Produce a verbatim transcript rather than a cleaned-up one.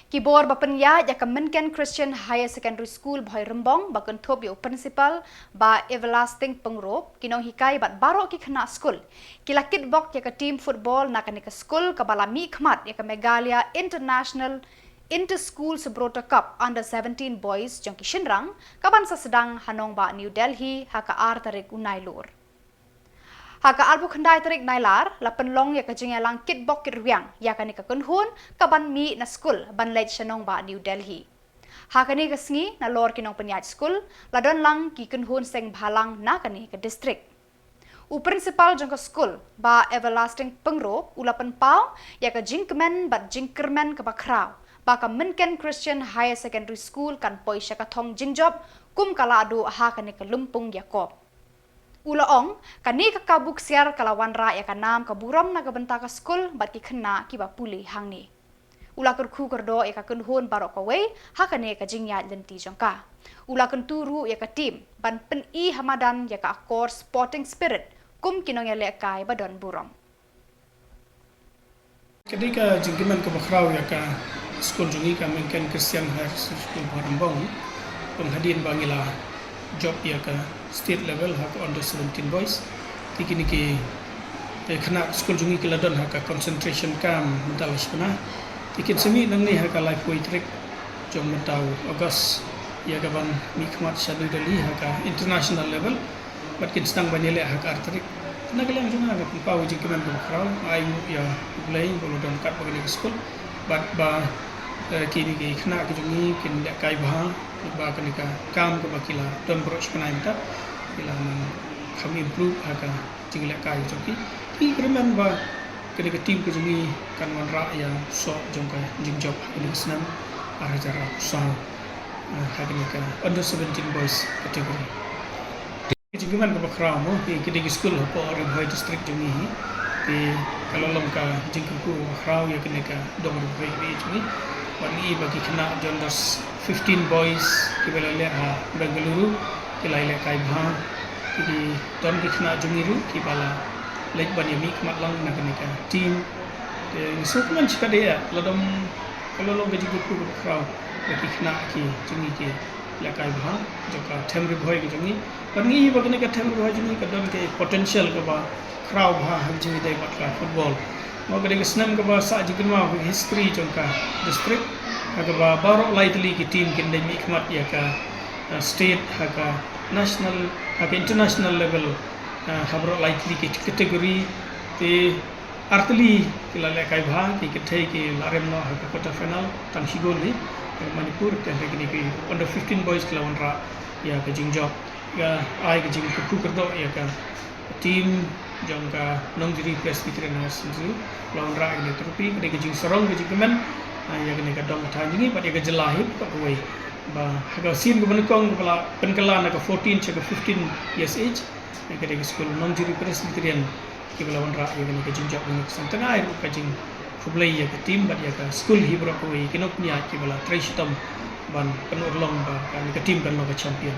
Ki bor ba pynïaid ïa ka Mynken Christian Higher Secondary School Bhoirymbong ba kynthup ïa u principal Bah Everlasting Pyngrope, ki nonghikai bad baroh ki khynnah skul, ki la kitbok ïa ka team football na kane ka skul kaba la mihkhmat ïa ka Meghalaya International Inter-School Subroto Cup Under seventeen Boys jong ki shynrang, kaban sa sdang ha nongbah New Delhi ha ka ar tarik u Nailur. Ha ka arphew khyndai tarik Nailar la pynlong ïa ka jingïalang kitbok kitrwiang ïa kane ka kynhun kaban mih na skul ban leit sha nongbah New Delhi. Ha kane ka sngi, nalor ki nongpynïaid skul, la don lang ki kynhun seng bhalang na kane ka district. U principal jong ka skul, Bah Everlasting Pyngrope, u la pynpaw ïa ka jingkmen bad jingkyrmen kaba khraw ba ka Mynken Christian Higher Secondary School kan poi sha ka thong jingjop kum ka la duh ha kane ka lympung ïakob. U la ong, kane ka kabu ksiar ka la wanrah ïa ka nam ka burom na ka bynta ka skul bad ki khynnah kiba pule hangne. U la kyrkhu kyrdoh ïa ka kynhun baroh kawei ha kane ka jingïaid lynti jong ka. U la kyntu ruh ïa ka team ban pyni ha madan ïa ka akor sporting spirit kum ki nongïalehkai ba don burom. Ka dei ka jingkmen kaba khraw ïa ka skul jong ngi, ka Mynken Christian Higher Secondary School Bhoirymbong, tang hadien ba ngi la jop ïa ka state level ha ka under seventeen boys. Te kine ki, eh, khynnah skul jong ngi ki la don ha ka concentration camp mynta la shiphew. Te kin sa mih nangne ha ka laiphew tarik jong mynta u August ïa kaban mihkhmat sha New Delhi ha ka international level. Bad kin sdang ban ïaleh ha ka ar tarik. Na ka liang jong nga, nga pynpaw jingkmen kaba khraw, nga ainguh ïa U Blei ba u la don ryngkat bad kane ka skul. Bad ba, eh, kine ki khynnah ki jong ngi kin lehkai bha bad kane ka kam kaba ki la don baroh shi bnai mynta, ki la nang kham improve ha ka jinglehkai jong ki. Te kyrmen ba kane ka team ka jong ngi kan wanrah ïa u soh jong ka jingjop ha kane ka snem ar hajar arphew saw, eh, ha kane ka under seventeen boys category. Ka jingkmen kaba khraw mo, ki, ki dei ki skul hapoh Ri Bhoi District jong ngi hi. Te ka la long ka jingkyrkhu kaba khraw ïa kane ka dong Ri Bhoi jong ngi. Bad ngi i ba ki khynnah jong under fifteen boys kiba la leh ha Bengaluru, ki la ïalehkai bha. Ki dei don ki khynnah jong ngi ruh kiba la leit ban ïa mihkhmat lang na kane ka team. Te ngi sngewkmen shikatdei ïa, la dom, ka la long ka jingkyrkhu kaba khraw ïa ki khynnah ki jong ngi ki lehkai bha jong ka them Ri Bhoi ki jong ngi. Bad ngi i ba kane ka them Ri Bhoi jong ngi ka don ka potential kaba khraw bha ha ka jingïadei bad ka football. Mo, ka dei ka snem kaba sah jingkynmaw ha ka history jong ka district, ha kaba baroh lai tylli ki team kin dei mihkhmat ïa ka, uh, state, ha ka national, ha ka international level, uh, ha baroh lai tylli ki category. Te ar tylli ki la lehkai bha, ki kynthei ki la rem noh ha ka quarter final, tang shi goal hi, ha Manipur. Te hynrei kine ki under fifteen boys ki la wanrah ïa ka jingjop. Ka ai ka jingkyrkhu kyrdoh ïa ka team jong ka Nongjiri Presbyterian Higher Secondary, la wanrah ïa kane ka trophy. Ka dei ka jingsarong, ka jingkmen, ah, ïa kane ka dong ka thaiñ jong ngi bad ïa ka jylla hi baroh kawei. Ba ha ka sien kaba nyngkong kaba la pynkylla na ka fourteen sha ka fifteen years age, ïa ka dei ka skul Nongjiri Presbyterian kiba la wanrah ïa kane ka jingjop. Kane ka sngewthuh ai ruh ka jingkhublei ïa ka team bad ïa ka skul hi baroh kawei, ki nongpynïaid kiba la trei shitom ban pynurlong ba kane ka team kan long ka champion.